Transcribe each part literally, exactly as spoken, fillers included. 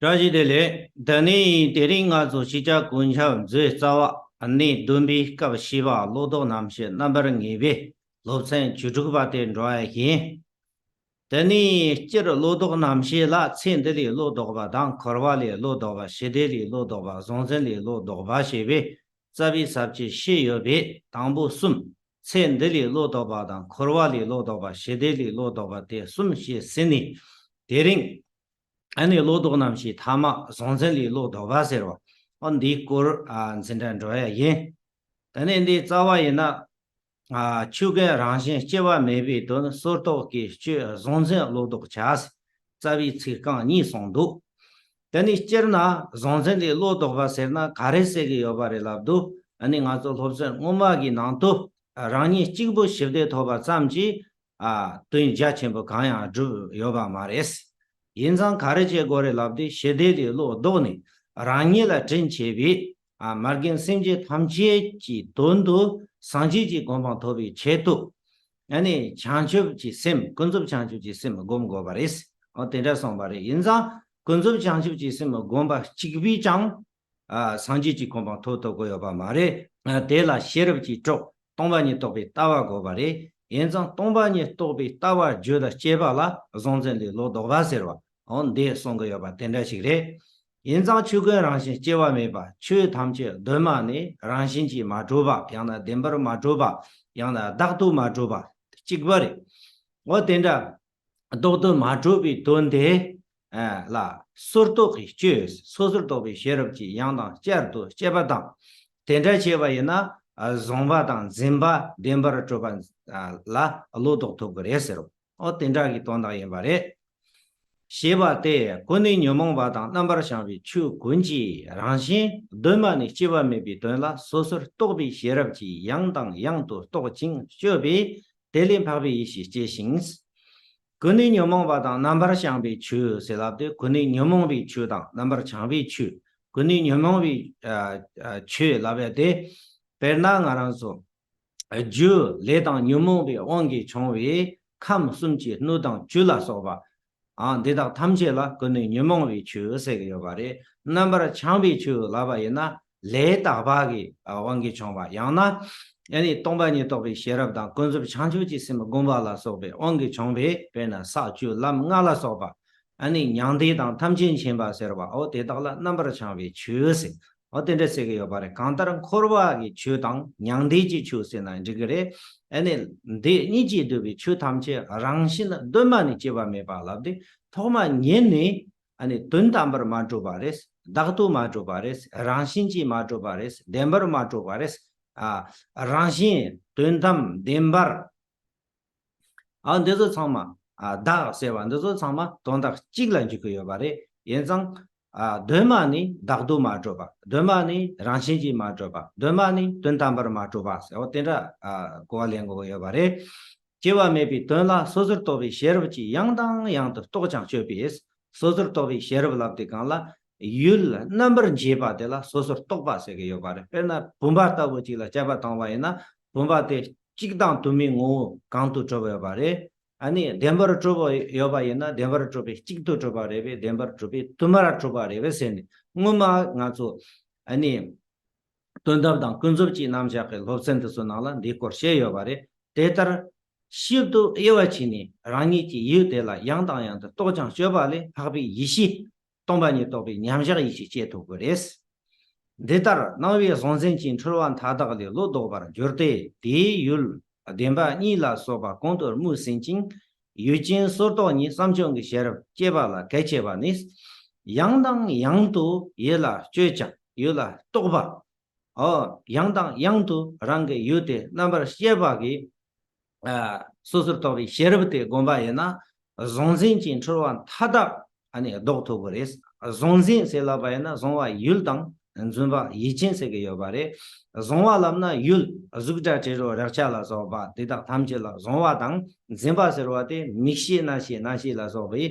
བཀྲ་ཤིས་བདེ་ལེགས། ད་ནི་དེ་རིང་ང་ཚོ་ཤེས་བྱ་གོ་ཁྱབ་མཛོད་རྩ་བ་གནས་བདུན་པའི་སྐབས་བཞི་པ་བློ་ལྡོག་རྣམ་བཤད་རྣམ་པར་ངེས་པའི་སློབ་ཚན་བཅུ་དྲུག་པ་དེ་འགྲོ་བ་ཡིན། དེ་ནི་སྤྱིར་བློ་ལྡོག་རྣམ་བཤད་ལ་ཚེ་འདི་ལས་བློ་ལྡོག་པ་དང་། འཁོར་བ་ལས་བློ་ལྡོག་པ། ཞི་བདེ་ལས་བློ་ལྡོག་པ། གཟུང་འཛིན་ལས་བློ་ལྡོག་པ་ཞེས་པའི་རྩ་བའི་ས་བཅད་བཞི་ཡོད་པའི་དང་པོ་གསུམ། ཚེ་འདི་ལས་བློ་ལྡོག་པ་དང་། འཁོར་བ་ལས་བློ་ལྡོག་པ། ཞི་བདེ་ལས་བློ་ལྡོག་པ་དེ་གསུམ་ཞེས་ཟིན་ནས། དེ་རིང་ཨ་ནི་བློ་ལྡོག་རྣམ་བཤད་ཐ་མ་གཟུང་འཛིན་ལས་བློ་ལྡོག་པ་ཟེར་བ། ཨ་འདིའི་སྐོར་ཨ་འཛིན་གྲྭ་འགྲོ་ཡ་ཡིན། ད་ནི་འདིའི་རྩ་བ་ཡིན་ན། ཨ་ཆོས་ཀུན་རང་བཞིན་སྐྱེ་བ་མེད་པའི་དོན། སོར་རྟོག་གིས་གཅོད་གཟུང་འཛིན་བློ་ལྡོག་བྱ། རྩ་བའི་ཚིག་རྐང་གཉིས་གསུངས་འདུག་དེ་ནི་སྤྱིར་ན་གཟུང་འཛིན་ལས་བློ་ལྡོག་པ་ཟེར་ན་ག་རེ་ཟེར་གི་ཡོད་པ་རེད་ལབ་དུས། ཨ་ནི་ང་ཚོ་སློབ་ཚན་སྔོན་མ་གི་ནང་དུ་རང་ཉིད་གཅིག་པུ་ཞི་བདེ་ཐོབ་པ་ཙམ་གྱིས་ཨ་དོན་རྒྱ་ཆེན་པོ་གང་ཡང་འགྲུབ་ཡོད་པ་མ་རེད། ཡིན་ཙང་ག་རེ་བྱེད་དགོས་རེད་ལབ་དུས། ཞི་བདེ་ལས་བློ་ལྡོག་ནས་རང་ཉིད་ལ་དྲིན་ཆེ་བའི་ཨ་མ་རྒན་སེམས་ཅན་ཐམས་ཅད་ཀྱི་དོན་དུ་སངས་རྒྱས་ཀྱི་གོ་འཕང་ཐོབ་པའི་ཆེད་དུ། ཨ་ནི་བྱང་ཆུབ་ཀྱི་སེམས། ཀུན་རྫོབ་བྱང་ཆུབ་ཀྱི་སེམས་སྒོམ་དགོས་པ་རེད། འོ་དེ་འདྲ་གསུངས་པ་རེད། ཡིན་ཙང་ཀུན་རྫོབ་བྱང་ཆུབ་ཀྱི་སེམས་སྒོམ་པ་གཅིག་པུས་ཀྱང་ཨ་སངས་རྒྱས་ཀྱི་གོ་འཕང་ཐོབ་ཐུབ་ཀྱི་ཡོད་པ་མ་རེད། ཨ་དེ་ལ་ཤེས་རབ་ཀྱིས་གྲོགས། སྟོང་པ་ཉིད་རྟོགས་པའི་ལྟ་བ་དགོས་པ་རེད། ཡིན་ཙང་སྟོང་པ་ཉིད་རྟོགས་པའི་ལྟ་བ་རྒྱུད་ལ་སྐྱེས་པ་ལ་གཟུང་འཛིན་ལས་བློ་ལྡོག་པ་ཟེར་བ། འོ་འདི་གསུང་གི་ཡོད་པ་དེ་འདྲ་ཞིག་རེད། ཡིན་ཙང་ཆོས་ཀུན་རང་བཞིན་སྐྱེ་བ་མེད་པ། ཆོས་ཐམས་ཅད་གདོད་མ་ནས་རང་བཞིན་གྱིས་མ་གྲུབ་པ། ཡང་ན་བདེན་པར་མ་གྲུབ་པ། ཡང་ན་བདག་ཏུ་མ་གྲུབ་པ་གཅིག་པ་རེད། འོ་དེ་འདྲ་བདག་ཏུ་མ་གྲུབ་པའི་དོན་དེ་ལ་སོར་རྟོག་གིས་གཅོད། སོ་སོར་རྟོག་པའི་ཤེས་རབ་ཀྱིས་ཡང་དང་བསྐྱར་དུ་དཔྱད་པ་དང་། དེ་འདྲ་བྱས་པ་ཡིན་ན་གཟུང་བ་དང་འཛིན་པ་བདེན་པར་གྲུབ་པ་ལ་བློ་ལྡོག་ཐུབ་ཀྱི་རེད་ཟེར། འོ་དེ་འདྲ་གི་དོན་དག་ཡིན་པ་རེད། ཞེས་པ་སྟེ། ཀུན་ནས་ཉོན་མོངས་པ་དང་རྣམ་པར་བྱང་བའི་ཆོས་ཀུན་གྱི་རང་བཞིན་གདོད་མ་ནས་སྐྱེ་བ་མེད་པའི་དོན་ལ་སོ་སོར་རྟོག་པའི་ཤེས་རབ་ཀྱིས་ཡང་དང་ཡང་དུ་རྟོག་ཅིང་དཔྱོད་པས། དེ་ལས་འཕགས་པའི་ཡེ་ཤེས་སྐྱེ་ཞིང་། ཀུན་ནས་ཉོན་མོངས་པ་དང་རྣམ་པར་བྱང་བའི་ཆོས་ཟེར་ལབ་དུས། ཀུན་ནས་ཉོན་མོངས་པའི་ཆོས་དང་རྣམ་པར་བྱང་བའི་ཆོས། ཀུན་ནས་ཉོན་མོངས་པའི་ཨ་ཨ་ཆོས་ལབ་ཡ་དེ། དཔེར་ན་ང་རང་ཚོ་རྒྱུ་ལས་དང་ཉོན་མོངས་པའི་དབང་གིས་བྱུང་བའི་ཁམས་གསུམ་གྱི་སྣོད་དང་བཅུད་ལ་སོགས་པ། ཨ་འདི་དག་ཐམས་ཅད་ལ་ཀུན་ནས་ཉོན་མོངས་པའི་ཆོས་ཟེར་གྱི་ཡོད་པ་རེད། རྣམ་པར་བྱང་བའི་ཆོས་ལབ་པ་ཡིན་ན་ལས་དག་པ་གི་དབང་གིས་བྱུང་བ། ཡང་ན་ཨ་ནི་སྟོང་པ་ཉིད་རྟོགས་པའི་ཤེས་རབ་དང་ཀུན་རྫོབ་བྱང་ཆུབ་ཀྱི་སེམས་སྒོམ་པ་ལ་སོགས་པའི་དབང་གིས་བྱུང་བའི། དཔེར་ན་ས་བཅུ་ལམ་ལྔ་ལ་སོགས་པ། ཨ་ནི་མྱང་འདས་དང་ཐམས་ཅད་མཁྱེན་པ་ཟེར་བ། འོ་དེ་དག་ལ་རྣམ་པར་བྱང་བའི་ཆོས་ཟེར། འོ་དེ་འདྲ་ཟེར་གྱི་ཡོད་པ་རེད། གང་ལྟར་འཁོར་བ་གི་ཆོས་དང་མྱང་འདས་ཀྱི་ཆོས་ཟེར་ན་འགྲིག་གི་རེད། ཨ་ནི་འདི་གཉིས་ཀྱིས་བསྡུས་པའི་ཆོས་ཐམས་ཅད་རང་བཞིན་གདོད་མ་ནས་སྐྱེ་བ་མེད་པ་ལབ་དུས། ཐོག་མ་ཉིད་ནས་ཨ་ནི་དོན་དམ་པར་མ་གྲུབ་པ་རེད། བདག་ཏུ་མ་གྲུབ་པ་རེད། རང་བཞིན་གྱིས་མ་གྲུབ་པ་རེད། བདེན་པར་མ་གྲུབ་པ་རེད། ཨ་རང་བཞིན་དོན་དམ་བདེན་པར། ཨ་འདི་ཚོ་ཚང་མ་ཨ་བདག་ཟེར་བ་འདི་ཚོ་ཚང་མ་དོན་དག་གཅིག་ལ་འཇུག་གི་ཡོད་པ་རེད། ཡིན་ཙང་ཨ་གདོད་མ་ནས་བདག་ཏུ་མ་གྲུབ་པ། གདོད་མ་ནས་རང་བཞིན་གྱིས་མ་གྲུབ་པ། གདོད་མ་ནས་དོན་དམ་པར་མ་གྲུབ་པ་ཟེར་བ་དེ་འདྲ་ཨ་གོ་བ་ལེན་དགོས་ཀྱི་ཡོད་པ་རེད། སྐྱེ་བ་མེད་པའི་དོན་ལ་སོ་སོར་རྟོག་པའི་ཤེས་རབ་ཀྱིས་ཡང་དང་ཡང་དུ་རྟོག་ཅིང་དཔྱོད་པས། སོ་སོར་རྟོག་པའི་ཤེས་རབ་ལབ་དུས་སྒང་ལ། ཡུལ་རྣམ་པར་འབྱེད་པ་དེ་ལ་སོ་སོར་རྟོག་པ་ཟེར་གྱི་ཡོད་པ་རེད། དཔེར་ན་བུམ་པ་ལྟ་བུ་ཅིག་ལ་དཔྱད་པ་བཏང་བ་ཡིན་ན། བུམ་པ་དེ་གཅིག་དང་དུ་མའི་ངོ་བོ་གང་དུ་གྲུབ་ཡོད་པ་རེད། ཨ་ནི་བདེན་པར་གྲུབ་ཡོད་པ་ཡིན་ན་བདེན་པར་གྲུབ་པའི་གཅིག་ཏུ་གྲུབ་པ་རེད་པས། བདེན་པར་གྲུབ་པའི་དུ་མར་གྲུབ་པ་རེད་པས་ཟེར་ནས། སྔོན་མ་ང་ཚོ་ཨ་ནི་དོན་དམ་དང་ཀུན་རྫོབ་ཀྱི་རྣམ་གཞག་གི་སློབ་ཚན་དེ་ཚོའི་ནང་ལ་འདིའི་སྐོར་བཤད་ཡོད་པ་རེད། དེ་ལྟར་ཤིན་ཏུ་དབྱེ་བ་ཕྱེ་ནས་རང་ཉིད་ཀྱི་ཡུལ་དེ་ལ་ཡང་དང་ཡང་དུ་རྟོག་ཅིང་དཔྱོད་པ་ལས་འཕགས་པའི་ཡེ་ཤེས་སྟོང་པ་ཉིད་རྟོགས་པའི་མཉམ་གཞག་ཡེ་ཤེས་སྐྱེ་ཐུབ་ཀྱི་རེད། འདི་ལྟར་སྣང་བའི་གཟུང་འཛིན་གྱི་འཁྲུལ་བ་མཐའ་དག་ལས་བློ་ལྡོག་པར་གྱུར་ཏེ། དེའི་ཡུལ་བདེན་པ་གཉིས་ལ་སོགས་པ་གོང་དུ་སྨོས་ཟིན་ཅིང་། ཡུལ་ཅན་སོར་རྟོག་གཉིས་སམ་བྱུང་གི་ཤེས་རབ་སྐྱེས་པ་ལ་གལ་ཆེ་བ་ནི། ཡང་དང་ཡང་དུ་ཡུལ་ལ་དཔྱོད་ཅིང་ཡུལ་ལ་རྟོག་པ། ཨོ། ཡང་དང་ཡང་དུ་རང་གི་ཡུལ་དེ་རྣམ་པར་དཔྱད་པ་གིས། ཨ། སོ་སོར་རྟོག་པའི་ཤེས་རབ་དེ་བསྒོམ་པ་ཡིན་ན། གཟུང་འཛིན་གྱི་འཁྲུལ་བ་མཐའ་དག་ཨ་ནི་ཟློག་ཐུབ་ཀྱི་རེད། གཟུང་འཛིན་ཟེར་ལབ་པ་ཡིན་ན་གཟུང་བ་ཡུལ་དང་འཛིན་པ་ཡུལ་ཅན་ཟེར་གྱི་ཡོད་པ་རེད། གཟུང་བ་ལབ་ན་ཡུལ་གཟུགས་སྒྲ་དྲི་རོ་རེག་བྱ་ལ་སོགས་པ་དེ་དག་ཐམས་ཅད་ལ་གཟུང་བ་དང་། འཛིན་པ་ཟེར་བ་དེ་མིག་ཤེས་རྣ་ཤེས་སྣ་ཤེས་ལ་སོགས་པའི་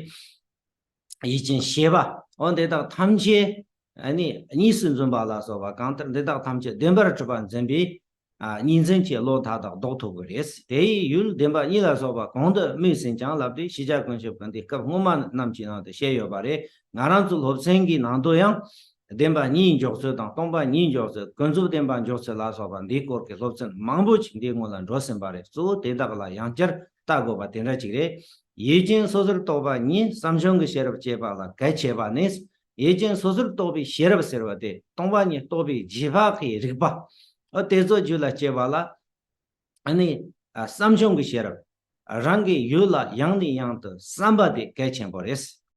ཡུལ་ཅན་ཤེས་པ། འོ་དེ་དག་ཐམས་ཅད་ཨ་ནི་གཉིས་སུ་འཛིན་པ་ལ་སོགས་པ། གང་ལྟར་འདི་དག་ཐམས་ཅད་བདེན་པར་གྲུབ་པར་འཛིན་པའི་ ཨ་གཉིས་འཛིན་གྱི་བློ་མཐའ་དག་ལྡོག་ཐུབ་ཀྱི་རེད། དེ་ཡི་ཡུལ་བདེན་པ་གཉིས་ལ་སོགས་པ་གང་དུ་སྨོས་ཟིན་ཀྱང་ལབ་སྟེ་ཤེས་བྱ་ཀུན་ཁྱབ་ཀྱི་འདི་སྐབས་སྔོན་མ་རྣམས་ཀྱི་ནང་དུ་བཤད་ཡོད་པ་རེད། ང་རང་ཚོའི་སློབ་ཚན་གྱི་ནང་དུ་ཡང་བདེན་པ་གཉིས་འཇོག་ཚུལ་དང་སྟོང་པ་ཉིད་འཇོག་ཚུལ། ཀུན་རྫོབ་བདེན་པ་འཇོག་ཚུལ་ལ་སོགས་པ་འདིའི་སྐོར་གྱི་སློབ་ཚན་མང་པོ་ཞིག་འདིའི་སྔོན་ལ་འགྲོ་ཟིན་པ་རེད། གཙོ་བོ་དེ་དག་ལ་ཡང་བསྐྱར་ལྟ་དགོས་པ་དེ་འདྲ་ཅིག་རེད། ཡུལ་ཅན་སོ་སོར་རྟོག་པ་ཉིད་བསམ་བྱུང་གི་ཤེས་རབ་བསྐྱེད་པ་ལ་གལ་ཆེ་བ་ནི། ཡུལ་ཅན་སོ་སོར་རྟོག་པའི་ཤེས་རབ་ཟེར་བ་དེ་སྟོང་པ་ཉིད་རྟོགས་པའི་རྗེས་དཔག་གི་རིག་པ། ཨ་དེ་ཚོ་རྒྱུད་ལ་སྐྱེ་བ་ལ། ཨ་ནི་ཨ་བསམ་བྱུང་གི་ཤེས་རབ། རང་གི་ཡུལ་ལ་ཡང་ནས་ཡང་དུ་བསམ་པ་དེ་གལ་ཆེན་པོ་རེད།